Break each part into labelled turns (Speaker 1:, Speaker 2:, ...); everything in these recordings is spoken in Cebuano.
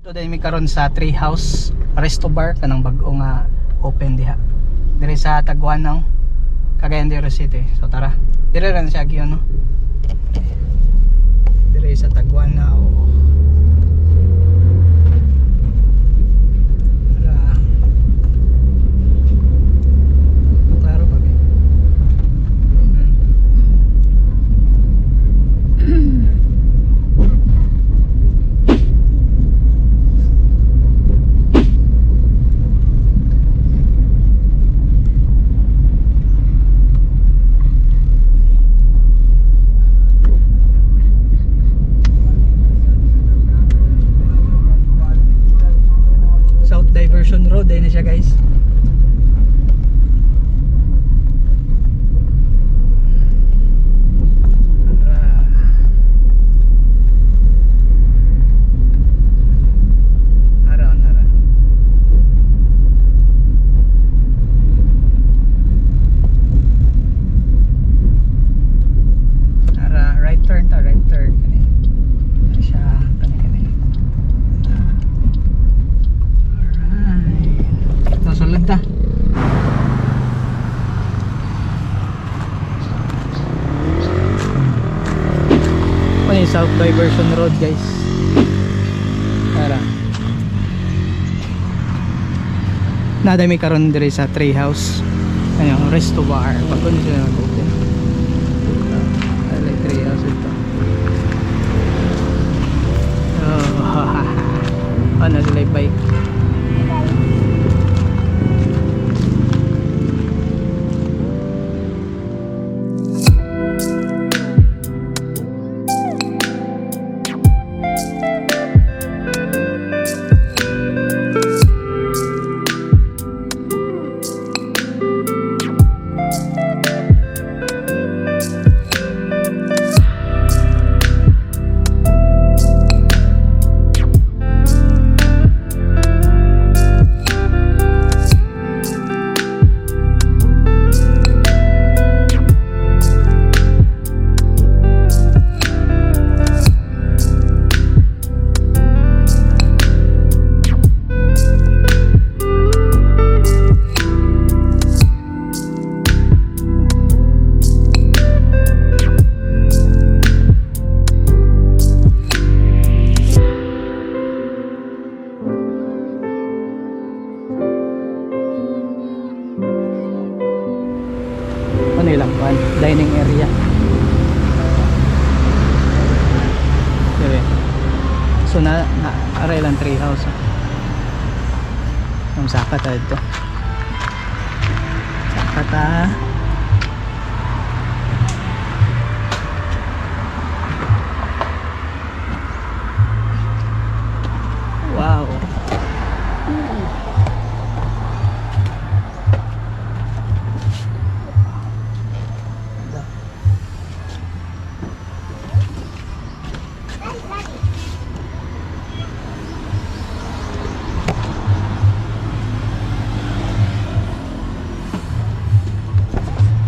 Speaker 1: Ito din mi karon sa Tree House Resto Bar, kanang bag-o nga open diha. Diri sa Taguanao, Cagayan de Oro City. So tara. Diri ra na siya giyon, no. Diri sa Taguanao. Tara. Klaro pa ba? South Diversion Road din na siya, guys. Tara. Ara, ara. Ara, right turn ta, right turn kani. Ano siya, kani kani. Alright. So, sulod ta. Ano yung South Diversion Road, guys. Tara. Nadami karon diri sa Tree House. Ano, resto bar. Pag kuno sila nag-open. Ay, Tree House ito. Oh, ano sila yung bike. Ano ilang kwan? Dining area. Dire. So na aray lang tree house. Ah. Ang saka ta dito. Saka ta. Wow.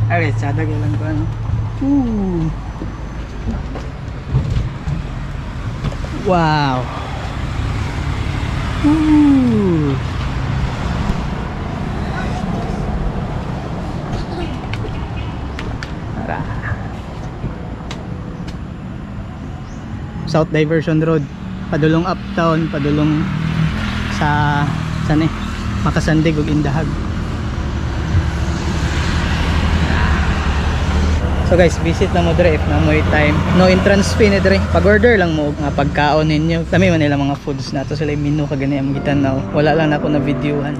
Speaker 1: Ay, tsada lang ko ano. Ooh. Wow. Ooh. Tara. South Diversion Road. Padulong uptown, padulong sa saan eh? Makasandig ug Indahag. So guys, visit na mo dre if na mo time. No entrance fee ni dre. Pag-order lang mo nga pagkaon ninyo. Dami man nila mga foods na to sila yung menu kagani ang gitan-aw. Wala lang nako na videohan.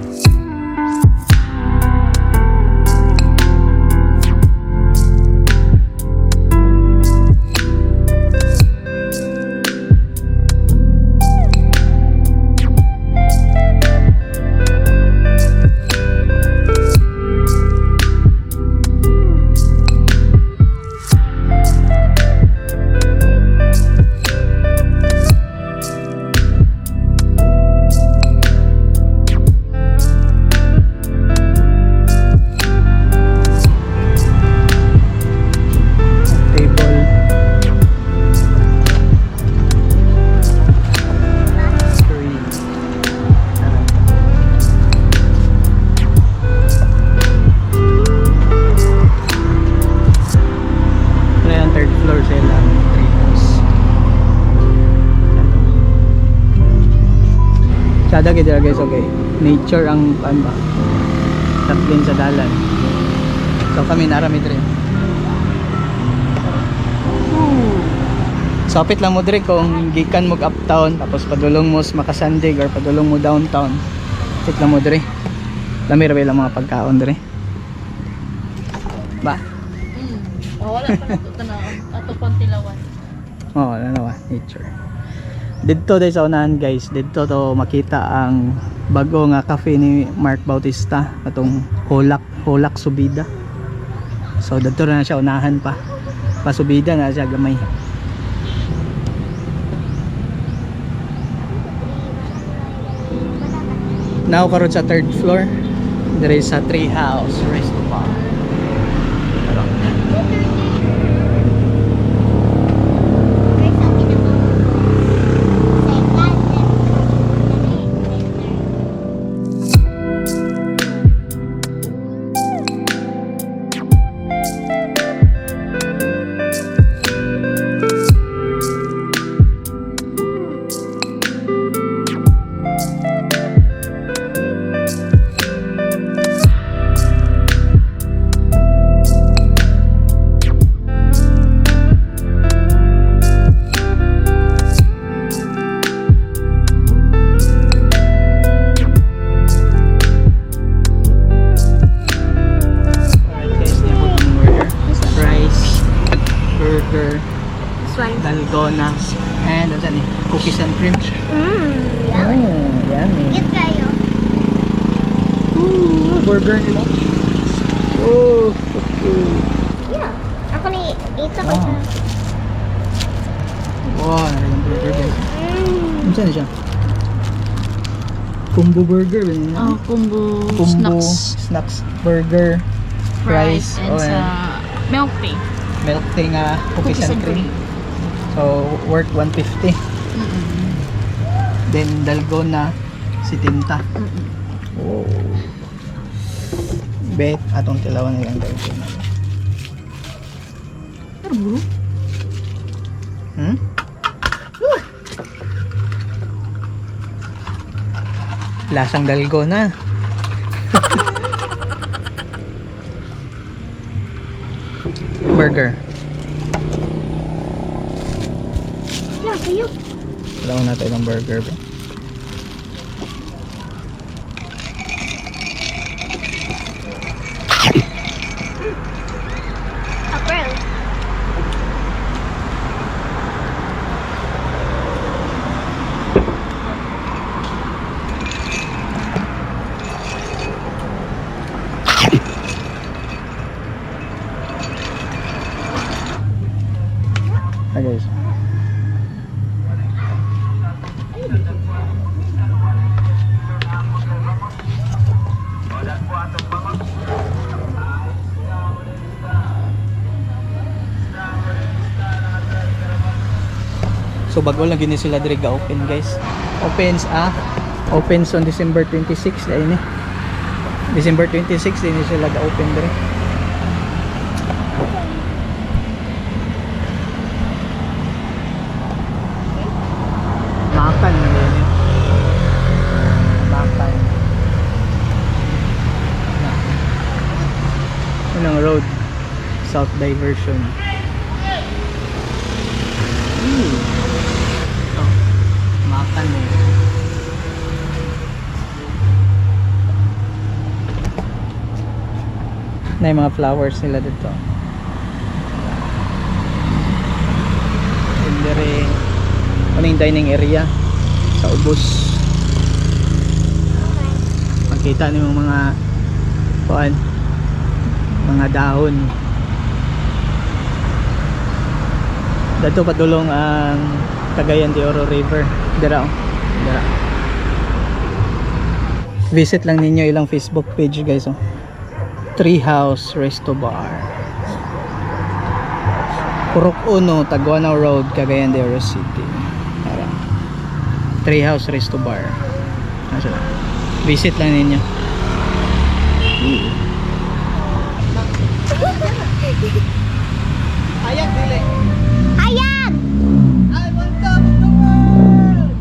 Speaker 1: Sada gid dira, guys, okay. Nature ang kuan ba? Taplin sa dalan. So kami narami diri. Sapit lang mo diri kung gikan mo uptown tapos padulong mo sa Makasandig or padulong mo downtown. Sapit lang mo diri. Lami ra ba ilang mga pagkaon diri? Ba?
Speaker 2: Oh, wala pa na ito na. Ato pang tilawan.
Speaker 1: Oo, ano ba? Nature. Didto day sa unahan, guys, didto to makita ang bago nga cafe ni Mark Bautista atong Holak Holak Subida. So didto na siya unahan pa. Pasubida na siya gamay. Now karon sa third floor, dire sa Tree House Resto Bar. Pero,
Speaker 3: Guys, ang pinaka second, center.
Speaker 1: Alright guys, niabot ang order. Rice, burger,
Speaker 3: This one.
Speaker 1: dalgona, and ano ni? Cookies and cream.
Speaker 3: Yummy.
Speaker 1: Oh, yummy.
Speaker 3: Cute kayo.
Speaker 1: Ooh, burger nila. Oh, okay.
Speaker 3: Yeah. Ako ni ito ko
Speaker 1: Wow.
Speaker 3: siya.
Speaker 1: Wow, nari yung burger, guys.
Speaker 3: Mm.
Speaker 1: Ano saan siya? Combo burger ba yun?
Speaker 2: Oh, combo,
Speaker 1: Combo
Speaker 2: snacks.
Speaker 1: snacks burger,
Speaker 2: Fries,
Speaker 1: fries,
Speaker 2: and
Speaker 1: oh,
Speaker 2: sa
Speaker 1: and
Speaker 2: milk tea.
Speaker 1: milk tea nga cookies and cream. So, worth 150. Then, dalgona, si Tinta. Oh. Bet, atong tilawan nilang dalgona.
Speaker 2: Pero bro,
Speaker 1: Lasang dalgona. Burger.
Speaker 3: Yeah, kayo.
Speaker 1: Tilawan natin ang burger, bro.
Speaker 3: A pearl.
Speaker 1: Hi, guys. So bago lang gini sila diri ga open, guys. Opens on December 26 dahil ni. December 26 din sila ga open diri. Makan na yun eh. Makan. Na. Unang road. South Diversion. Ito. Makan na yun. Na yung mga flowers nila dito. And dire, ano yung dining area sa ubos. Makita ni mga kuan, mga dahon. Dato padulong ang Cagayan de Oro River. Dira oh. Dira. Visit lang ninyo ilang Facebook page, guys, oh. Treehouse Resto Bar. Purok Uno, Taguanao Road, Cagayan de Oro City. Tara. Treehouse Resto Bar. Nasa lang. Visit lang ninyo. Ayag dili.
Speaker 3: Hayag!
Speaker 1: I'm on top of the world.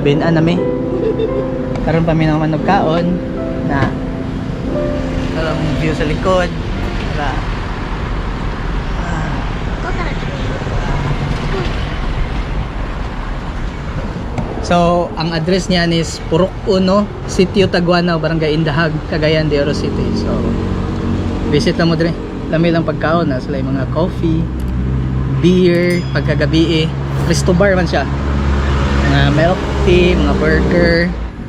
Speaker 1: Gabinan nami. Karon pa mi naman nagkaon na ang view sa likod. Wala. Ah.
Speaker 3: Coconut tree.
Speaker 1: So, ang address niyan is Purok Uno, Sitio Taguanao, Barangay Indahag, Cagayan de Oro City. So, visit lang mo dire. Lami lang pagkaon na sila yung mga coffee, beer, pagkagabi eh. Resto bar man siya. Mga milk tea, mga burger.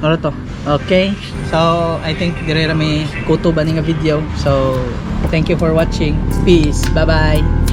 Speaker 1: Ano to? Okay. So, I think dire ra may kutob ani nga video. So, thank you for watching. Peace. Bye-bye.